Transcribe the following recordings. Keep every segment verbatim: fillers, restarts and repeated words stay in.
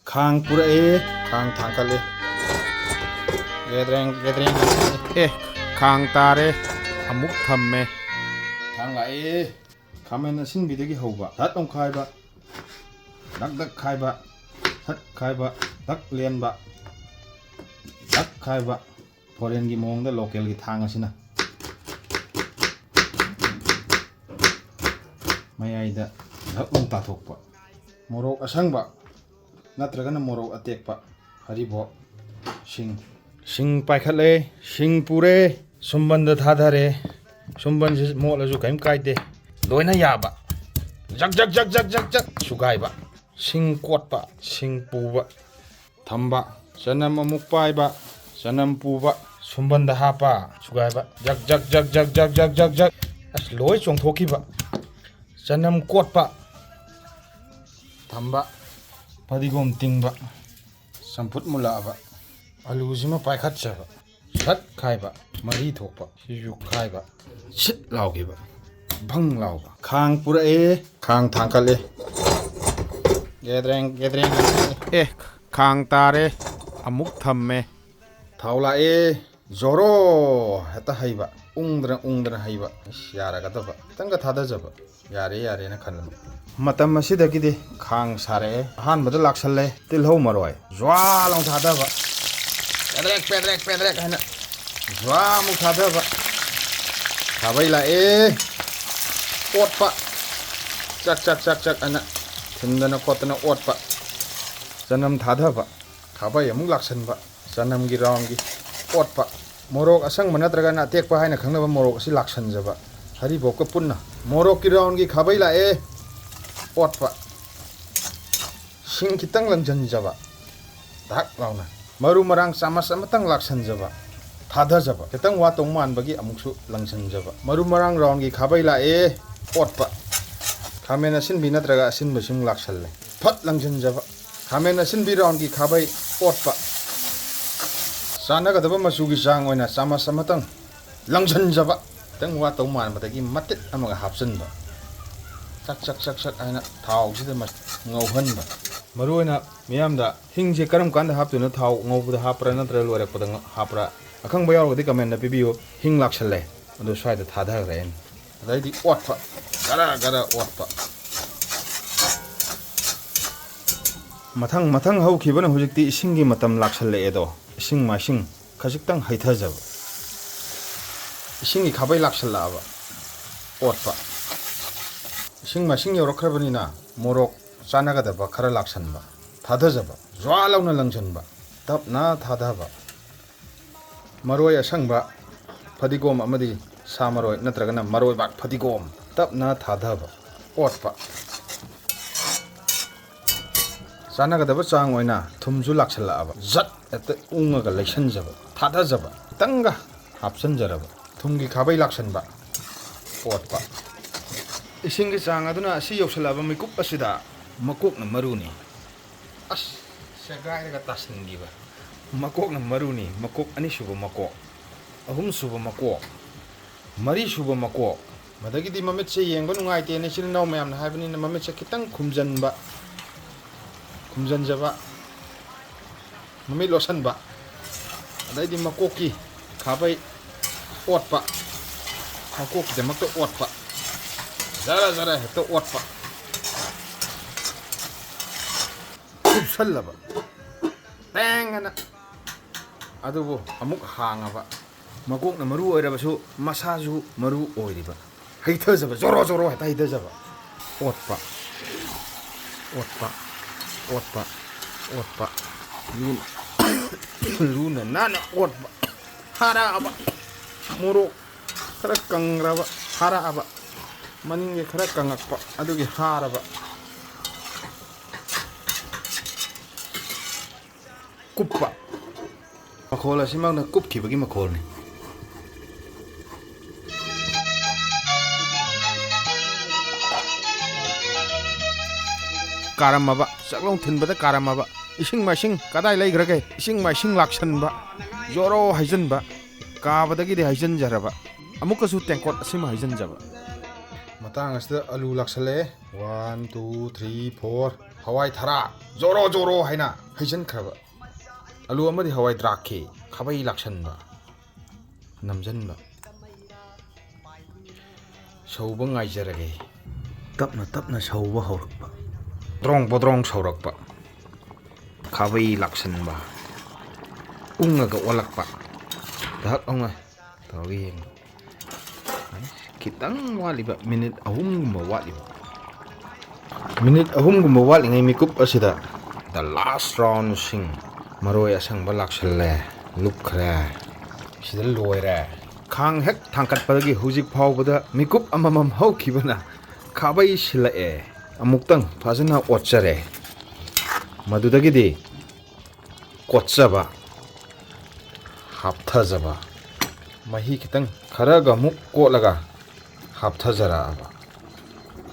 ꯈꯥꯡ ꯄꯨꯔꯛꯑꯦ, ꯈꯥꯡ ꯊꯥꯡꯀꯠꯂꯦ꯫ ꯒꯦꯗ꯭ꯔꯦꯡ, ꯒꯦꯗ꯭ꯔꯦꯡ꯫ ꯑꯦ, ꯈꯥꯡ ꯇꯥꯔꯦ, ꯑꯃꯨꯛ ꯊꯝꯃꯦ꯫ ꯈꯥꯡ ꯂꯥꯛꯑꯦ, ꯈꯥꯃꯦꯟ ꯑꯁꯤꯟꯕꯤꯗꯒꯤ ꯍꯧꯕ, ꯁꯠ ꯑꯃꯨꯛ ꯈꯥꯏꯕ, ꯗꯛ ꯗꯛ ꯈꯥꯏꯕ, ꯁꯠ ꯈꯥꯏꯕ, ꯗꯛ ꯂꯦꯟꯕ, ꯗꯛ ꯈꯥꯏꯕ꯫ ꯐꯣꯔꯦꯟꯒꯤ ꯃꯑꯣꯡꯗ ꯂꯣꯀꯦꯜꯒꯤ ꯊꯥꯡ ꯑꯁꯤꯅ ꯃꯌꯥꯏꯗ ꯙꯛ ꯂꯥꯎ ꯇꯥꯊꯣꯛꯄ꯫ ꯃꯣꯔꯣꯛ ꯑꯁꯪꯕ ꯅꯠꯇ꯭ꯔꯒꯅ ꯃꯣꯔꯣꯛ ꯑꯇꯦꯛꯄ, ꯍꯔꯤꯕꯣꯞ, ꯁꯤꯡ꯫ ꯁꯤꯡ ꯄꯥꯏꯈꯠꯂꯦ, ꯁꯤꯡ ꯄꯨꯔꯦ, ꯁꯨꯝꯕꯟꯗ ꯊꯥꯗꯔꯦ꯫ ꯁꯨꯝꯕꯟꯁꯤ ꯃꯣꯠꯂꯁꯨ ꯀꯔꯤꯝ ꯀꯥꯏꯗꯦ, ꯂꯣꯏꯅ ꯌꯥꯕ꯫ ꯖꯛ ꯖꯛ ꯖꯛ ꯖꯛ ꯖꯛ ꯖꯛ ꯁꯨꯒꯥꯏꯕ꯫ ꯁꯤꯡ ꯀꯣꯠꯄ, ꯁꯤꯡ ꯄꯨꯕ꯫ ꯊꯝꯕ, ꯆꯅꯝ ꯑꯃꯨꯛ ꯄꯥꯏꯕ, ꯆꯅꯝ ꯄꯨꯕ, ꯁꯨꯝꯕꯟꯗ ꯍꯥꯞꯄ, ꯁꯨꯒꯥꯏꯕ, ꯖꯛ ꯖꯛ ꯖꯛ ꯖꯛ ꯖꯛ ꯖꯛ ꯖꯛ ꯖꯛ꯫ ꯑꯁ, ꯂꯣꯏ ꯆꯣꯡꯊꯣꯛꯈꯤꯕ꯫ ꯆꯅꯝ ꯀꯣꯠꯄ, ꯊꯝꯕ, ꯐꯗꯤꯒꯣꯝ ꯇꯤꯡꯕ, ꯆꯝꯐꯨꯠ ꯃꯨꯜꯂꯛꯑꯕ, ꯑꯂꯨꯁꯤꯃ ꯄꯥꯏꯈꯠꯆꯕ, ꯁꯠ ꯈꯥꯏꯕ, ꯃꯔꯤ ꯊꯣꯛꯄ, ꯁꯤꯁꯨ ꯈꯥꯏꯕ, ꯁꯤꯠ ꯂꯥꯎꯈꯤꯕ, ꯚꯪ ꯂꯥꯎꯕ꯫ ꯈꯥꯡ ꯄꯨꯔꯛꯑꯦ, ꯈꯥꯡ ꯊꯥꯡꯀꯠꯂꯦ꯫ ꯒꯦꯗ꯭ꯔꯦꯡ, ꯒꯦꯗ꯭ꯔꯦꯡ꯫ ꯑꯦ, ꯈꯥꯡ ꯇꯥꯔꯦ, ꯑꯃꯨꯛ ꯊꯝꯃꯦ꯫ ꯊꯥꯎ ꯂꯥꯛꯑꯦ, ꯖꯣꯔꯣ ꯍꯦꯛꯇ ꯍꯩꯕ, ꯎꯪꯗꯅ ꯎꯪꯗꯅ ꯍꯩꯕ꯫ ꯑꯁ, ꯌꯥꯔꯒꯗꯕ, ꯈꯤꯇꯪꯒ ꯊꯥꯗꯖꯕ꯫ ꯌꯥꯔꯦ, ꯌꯥꯔꯦꯅ ꯈꯜꯂꯕ꯫ ꯃꯇꯝ ꯑꯁꯤꯗꯒꯤꯗꯤ ꯈꯥꯡ ꯁꯥꯔꯛꯑꯦ꯫ ꯑꯍꯥꯟꯕꯗ ꯂꯥꯛꯁꯜꯂꯦ ꯇꯤꯜꯍꯧ ꯃꯔꯣꯏ꯫ ꯖ꯭ꯋꯥ ꯂꯥꯎ ꯊꯥꯗꯕ꯫ ꯄꯦꯗ꯭ꯔꯦꯛ, ꯄꯦꯗ꯭ꯔꯦꯛ, ꯄꯦꯗ꯭ꯔꯦꯛ ꯍꯥꯏꯅ ꯖ꯭ꯋꯥ ꯑꯃꯨꯛ ꯊꯥꯗꯕ꯫ ꯈꯥꯕꯩ ꯂꯥꯛꯑꯦ꯫ ꯑꯣꯠꯄ꯫ ꯆꯛ, ꯆꯛ, ꯆꯛ, ꯆꯛ ꯍꯥꯏꯅ ꯊꯤꯟꯗꯅ ꯈꯣꯠꯇꯅ ꯑꯣꯠꯄ꯫ ꯆꯅꯝ ꯊꯥꯗꯕ꯫ ꯈꯥꯕꯩ ꯑꯃꯨꯛ ꯂꯥꯛꯁꯟꯕ꯫ ꯆꯅꯝꯒꯤ ꯔꯥꯎꯟꯒꯤ ꯑꯣꯠꯄ꯫ ꯃꯣꯔꯣꯛ ꯑꯁꯪꯕ ꯅꯠꯇ꯭ꯔꯒꯅ ꯑꯇꯦꯛꯄ ꯍꯥꯏꯅ ꯈꯪꯅꯕ ꯃꯣꯔꯣꯛ ꯑꯁꯤ ꯂꯥꯛꯁꯟꯖꯕ꯫ ꯍꯔꯤꯕꯣꯞꯀ ꯄꯨꯟꯅ꯫ ꯃꯣꯔꯣꯛꯀꯤ ꯔꯥꯎꯟꯒꯤ ꯈꯥꯕꯩ ꯂꯥꯛꯑꯦ꯫ ꯑꯣꯠꯄ꯫ ꯁꯤꯡ ꯈꯤꯇꯪ ꯂꯪꯁꯤꯟꯖꯕ꯫ ꯙꯛ ꯂꯥꯎꯅ꯫ ꯃꯔꯨ ꯃꯔꯥꯡ ꯆꯥꯃꯁ ꯑꯃꯇꯪ ꯂꯥꯛꯁꯟꯖꯕ꯫ ꯊꯥꯗꯖꯕ꯫ ꯈꯤꯇꯪ ꯋꯥꯠꯇꯧ ꯃꯥꯟꯕꯒꯤ ꯑꯃꯨꯛꯁꯨ ꯂꯪꯁꯤꯟꯖꯕ꯫ ꯃꯔꯨ ꯃꯔꯥꯡ ꯔꯥꯎꯟꯒꯤ ꯈꯥꯕꯩ ꯂꯥꯛꯑꯦ꯫ ꯑꯣꯠꯄ꯫ ꯈꯥꯃꯦꯟ ꯑꯁꯤꯟꯕꯤ ꯅꯠꯇ꯭ꯔꯒ ꯑꯁꯤꯟꯕꯁꯤꯡ ꯂꯥꯛꯁꯜꯂꯦ꯫ ꯐꯠ ꯂꯪꯁꯤꯟꯖꯕ꯫ ꯈꯥꯃꯦꯟ ꯑꯁꯤꯟꯕꯤ ꯔꯥꯎꯟꯒꯤ ꯈꯥꯕꯩ ꯑꯣꯠꯄ꯫ ꯆꯥꯟꯅꯒꯗꯕ ꯃꯆꯨꯒꯤ ꯆꯥꯡ ꯑꯣꯏꯅ ꯆꯥꯃꯁ ꯑꯃꯇꯪ ꯂꯪꯁꯤꯟꯖꯕ꯫ ꯈꯤꯇꯪ ꯋꯥꯠꯇꯧ ꯃꯥꯟꯕꯗꯒꯤ ꯃꯇꯤꯠ ꯑꯃꯒ ꯍꯥꯞꯆꯤꯟꯕ꯫ ꯆꯛ, ꯆꯛ, ꯆꯛ, ꯆꯛ ꯍꯥꯏꯅ ꯊꯥꯎꯁꯤꯗ ꯃ-, ꯉꯧꯍꯟꯕ꯫ ꯃꯔꯨ ꯑꯣꯏꯅ ꯃꯤꯌꯥꯝꯗ ꯍꯤꯡꯁꯦ ꯀꯔꯝ ꯀꯥꯟꯗ ꯍꯥꯞꯇꯣꯏꯅꯣ? ꯊꯥꯎ ꯉꯧꯕꯗ ꯍꯥꯞꯄ꯭ꯔꯥ ꯅꯠꯇ꯭ꯔꯒ ꯂꯣꯏꯔꯛꯄꯗ ꯉ-, ꯍꯥꯞꯄ꯭ꯔꯥ? ꯑꯈꯪꯕ ꯌꯥꯎꯔꯒꯗꯤ comment ꯄꯤꯕꯤꯌꯨ꯫ ꯍꯤꯡ ꯂꯥꯛꯁꯜꯂꯦ, ꯑꯗꯣ ꯁ꯭ꯋꯥꯏꯗ ꯊꯥꯗꯈ꯭ꯔꯦ ꯑꯩꯅ꯫ ꯑꯗꯩꯗꯤ ꯑꯣꯠꯄ, ꯒꯔ ꯒꯔ ꯑꯣꯠꯄ꯫ ꯃꯊꯪ ꯃꯊꯪ ꯍꯧꯈꯤꯕꯅ ꯍꯧꯖꯤꯛꯇꯤ ꯏꯁꯤꯡꯒꯤ ꯃꯇꯝ ꯂꯥꯛꯁꯜꯂꯛꯑꯦꯗꯣ꯫ ꯏꯁꯤꯡ ꯃꯥꯏꯁꯤꯡ ꯈꯖꯤꯛꯇꯪ ꯍꯩꯊꯖꯕ, ꯏꯁꯤꯡꯒꯤ ꯈꯥꯕꯩ ꯂꯥꯛꯁꯜꯂꯛꯑꯕ꯫ ꯑꯣꯠꯄ꯫ ꯏꯁꯤꯡ ꯃꯥꯏꯁꯤꯡ ꯌꯧꯔꯛꯈ꯭ꯔꯕꯅꯤꯅ ꯃꯣꯔꯣꯛ ꯆꯥꯟꯅꯒꯗꯕ ꯈꯔ ꯂꯥꯛꯁꯟꯕ, ꯊꯥꯗꯖꯕ, ꯖ꯭ꯋꯥ ꯂꯥꯎꯅ ꯂꯪꯁꯤꯟꯕ, ꯇꯞꯅ ꯊꯥꯗꯕ꯫ ꯃꯔꯣꯏ ꯑꯁꯪꯕ, ꯐꯗꯤꯒꯣꯝ ꯑꯃꯗꯤ ꯁꯥ ꯃꯔꯣꯏ ꯅꯠꯇ꯭ꯔꯒꯅ ꯃꯔꯣꯏꯕꯥꯛ ꯐꯗꯤꯒꯣꯝ ꯇꯞꯅ ꯊꯥꯗꯕ, ꯑꯣꯠꯄ꯫ ꯆꯥꯟꯅꯒꯗꯕ ꯆꯥꯡ ꯑꯣꯏꯅ ꯊꯨꯝꯁꯨ ꯂꯥꯛꯁꯜꯂꯛꯑꯕ, ꯖꯠ ꯍꯦꯛꯇ ꯎꯪꯉꯒ ꯂꯩꯁꯟꯖꯕ, ꯊꯥꯗꯖꯕ, ꯈꯤꯇꯪꯒ ꯍꯥꯞꯆꯟꯖꯔꯕ, ꯊꯨꯝꯒꯤ ꯈꯥꯕꯩ ꯂꯥꯛꯁꯟꯕ, ꯑꯣꯠꯄ꯫ ꯏꯁꯤꯡꯒꯤ ꯆꯥꯡ ꯑꯗꯨꯅ ꯑꯁꯤ ꯌꯧꯁꯜꯂꯛꯑꯕ ꯃꯤꯀꯨꯞ ꯑꯁꯤꯗ ꯃꯀꯣꯛꯅ ꯃꯔꯨꯅꯤ꯫ ꯑꯁ, ꯁꯦꯒꯥꯏꯔꯒ ꯇꯥꯁꯟꯈꯤꯕ꯫ ꯃꯀꯣꯛꯅ ꯃꯔꯨꯅꯤ, ꯃꯀꯣꯛ ꯑꯅꯤꯁꯨꯕ ꯃꯀꯣꯛ, ꯑꯍꯨꯝꯁꯨꯕ ꯃꯀꯣꯛ, ꯃꯔꯤꯁꯨꯕ ꯃꯀꯣꯛ꯫ ꯃꯗꯒꯤꯗꯤ ꯃꯃꯤꯠꯁꯦ ꯌꯦꯡꯕ ꯅꯨꯡꯉꯥꯏꯇꯦꯅ ꯏꯆꯤꯜ ꯏꯅꯥꯎ ꯃꯌꯥꯝꯅ ꯍꯥꯏꯕꯅꯤꯅ ꯃꯃꯤꯠꯁꯦ ꯈꯤꯇꯪ ꯈꯨꯝꯖꯟꯕ, ꯈꯨꯝꯖꯟꯖꯕ, ꯃꯃꯤꯠ ꯂꯣꯠꯁꯟꯕ꯫ ꯑꯗꯩꯗꯤ ꯃꯀꯣꯛꯀꯤ ꯈꯥꯕꯩ ꯑꯣꯠꯄ, ꯃꯀꯣꯛꯀꯤꯗꯃꯛꯇ ꯑꯣꯠꯄ, ꯖꯔ ꯖꯔ ꯍꯦꯛꯇ ꯑꯣꯠꯄ꯫ ꯀꯨꯞꯁꯜꯂꯕ, ꯄꯦꯡ ꯑꯅ꯫ ꯑꯗꯨꯕꯨ ꯑꯃꯨꯛ ꯍꯥꯡꯉꯕ꯫ ꯃꯀꯣꯛꯅ ꯃꯔꯨ ꯑꯣꯏꯔꯕꯁꯨ ꯃꯁꯥꯁꯨ ꯃꯔꯨ ꯑꯣꯏꯔꯤꯕ꯫ ꯍꯩꯊꯖꯕ, ꯖꯣꯔꯣ ꯖꯣꯔꯣ ꯍꯦꯛꯇ ꯍꯩꯊꯖꯕ꯫ ꯑꯣꯠꯄ, ꯑꯣꯠꯄ, ꯑꯣꯠꯄ, ꯑꯣꯠꯄ꯫ ꯂꯨꯅ, ꯂꯨꯅ ꯅꯥꯟꯅ ꯑꯣꯠꯄ꯫ ꯍꯥꯔꯛꯑꯕ꯫ ꯃꯣꯔꯣꯛ ꯈꯔ ꯀꯪꯈ꯭ꯔꯕ, ꯍꯥꯔꯛꯑꯕ꯫ ꯃꯅꯤꯡꯒꯤ ꯈꯔ ꯀꯪꯉꯛꯄ ꯑꯗꯨꯒꯤ ꯍꯥꯔꯕ꯫ ꯀꯨꯞꯄ꯫ ꯃꯈꯣꯜ ꯑꯁꯤꯃꯛꯅ ꯀꯨꯞꯈꯤꯕꯒꯤ ꯃꯈꯣꯜꯅꯤ꯫ ꯀꯥꯔꯝꯃꯕ, ꯆꯥꯛꯂꯣꯡ ꯊꯤꯟꯕꯗ ꯀꯥꯔꯝꯃꯕ꯫ ꯏꯁꯤꯡ ꯃꯥꯏꯁꯤꯡ ꯀꯗꯥꯏ ꯂꯩꯈ꯭ꯔꯒꯦ? ꯏꯁꯤꯡ ꯃꯥꯏꯁꯤꯡ ꯂꯥꯛꯁꯟꯕ, ꯖꯣꯔꯣ ꯍꯩꯖꯤꯟꯕ, ꯀꯥꯕꯗꯒꯤꯗꯤ ꯍꯩꯖꯤꯟꯖꯔꯕ꯫ ꯑꯃꯨꯛꯀꯁꯨ ꯇꯦꯡꯀꯣꯠ ꯑꯁꯤꯃ ꯍꯩꯖꯤꯟꯖꯕ꯫ ꯃꯇꯥꯡ ꯑꯁꯤꯗ ꯑꯂꯨ ꯂꯥꯛꯁꯜꯂꯛꯑꯦ꯫ One, two, three, four꯫ ꯍꯋꯥꯏ ꯊꯔꯥꯛ ꯖꯣꯔꯣ ꯖꯣꯔꯣ ꯍꯥꯏꯅ ꯍꯩꯖꯤꯟꯈ꯭ꯔꯕ꯫ ꯑꯂꯨ ꯑꯃꯗꯤ ꯍꯋꯥꯏ ꯗ꯭ꯔꯥꯛꯈꯤ ꯈꯥꯕꯩ ꯂꯥꯛꯁꯟꯕ, ꯅꯝꯖꯟꯕ꯫ ꯁꯧꯕ ꯉꯥꯏꯖꯔꯒꯦ꯫ ꯇꯞꯅ ꯇꯞꯅ ꯁꯧꯕ ꯍꯧꯔꯛꯄ꯫ ꯕꯣꯗ꯭ꯔꯣꯡ ꯕꯣꯗ꯭ꯔꯣꯡ ꯁꯧꯔꯛꯄ꯫ ꯈꯥꯕꯩ ꯂꯥꯛꯁꯟꯕ꯫ ꯎꯪꯉꯒ ꯑꯣꯜꯂꯛꯄ꯫ ꯗꯍꯛ ꯂꯥꯎꯅ ꯇꯧꯔꯒ ꯌꯦꯡꯕ꯫ ꯈꯤꯇꯪ ꯋꯥꯠꯂꯤꯕ, ꯃꯤꯅꯤꯠ ꯑꯍꯨꯝꯒꯨꯝꯕ ꯋꯥꯠꯂꯤꯕ꯫ ꯃꯤꯅꯤꯠ ꯑꯍꯨꯝꯒꯨꯝꯕ ꯋꯥꯠꯂꯤꯉꯩ ꯃꯤꯀꯨꯞ ꯑꯁꯤꯗ the last round ꯁꯤꯡ, ꯃꯔꯣꯏ ꯑꯁꯪꯕ ꯂꯥꯛꯁꯜꯂꯦ, ꯂꯨꯞꯈ꯭ꯔꯦ꯫ ꯁꯤꯗ ꯂꯣꯏꯔꯦ꯫ ꯈꯥꯡ ꯍꯦꯛ ꯊꯥꯡꯒꯠꯄꯗꯒꯤ ꯍꯧꯖꯤꯛ ꯐꯥꯎꯕꯗ ꯃꯤꯀꯨꯞ ꯑꯃꯃꯝ ꯍꯧꯈꯤꯕꯅ ꯈꯥꯕꯩ ꯁꯤꯜꯂꯛꯑꯦ꯫ ꯑꯃꯨꯛꯇꯪ ꯐꯖꯅ ꯑꯣꯠꯆꯔꯦ꯫ ꯃꯗꯨꯗꯒꯤꯗꯤ ꯀꯣꯠꯆꯕ, ꯍꯥꯞꯊꯖꯕ꯫ ꯃꯍꯤ ꯈꯤꯇꯪ ꯈꯔꯒ ꯑꯃꯨꯛ ꯀꯣꯠꯂꯒ ꯍꯥꯞꯊꯖꯔꯛꯑꯕ꯫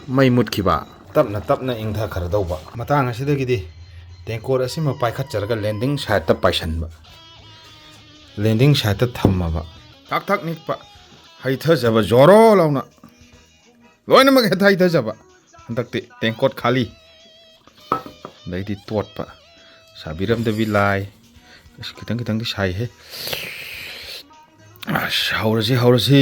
ꯃꯩ ꯃꯨꯠꯈꯤꯕ, ꯇꯞꯅ ꯇꯞꯅ ꯏꯪꯊꯈ꯭ꯔꯗꯧꯕ꯫ ꯃꯇꯥꯡ ꯑꯁꯤꯗꯒꯤꯗꯤ ꯇꯦꯡꯀꯣꯠ ꯑꯁꯤꯃ ꯄꯥꯏꯈꯠꯆꯔꯒ ꯂꯦꯟꯗꯤꯡ ꯁꯥꯏꯠꯇ ꯄꯥꯏꯁꯟꯕ, ꯂꯦꯟꯗꯤꯡ ꯁꯥꯏꯠꯇ ꯊꯝꯃꯕ꯫ ꯊꯥꯛ ꯊꯥꯛ ꯅꯤꯛꯄ, ꯍꯩꯊꯖꯕ ꯖꯣꯔꯣ ꯂꯥꯎꯅ꯫ ꯂꯣꯏꯅꯃꯛ ꯍꯦꯛꯇ ꯍꯩꯊꯖꯕ꯫ ꯍꯟꯗꯛꯇꯤ ꯇꯦꯡꯀꯣꯠ ꯈꯥꯂꯤ꯫ ꯑꯗꯩꯗꯤ ꯇꯣꯠꯄ꯫ ꯁꯥꯕꯤꯔꯝꯗꯕꯤ ꯂꯥꯏ꯫ ꯑꯁ, ꯈꯤꯇꯪ ꯈꯤꯇꯪꯗꯤ ꯁꯥꯏꯍꯦ꯫ ꯑꯁ, ꯍꯧꯔꯁꯤ, ꯍꯧꯔꯁꯤ꯫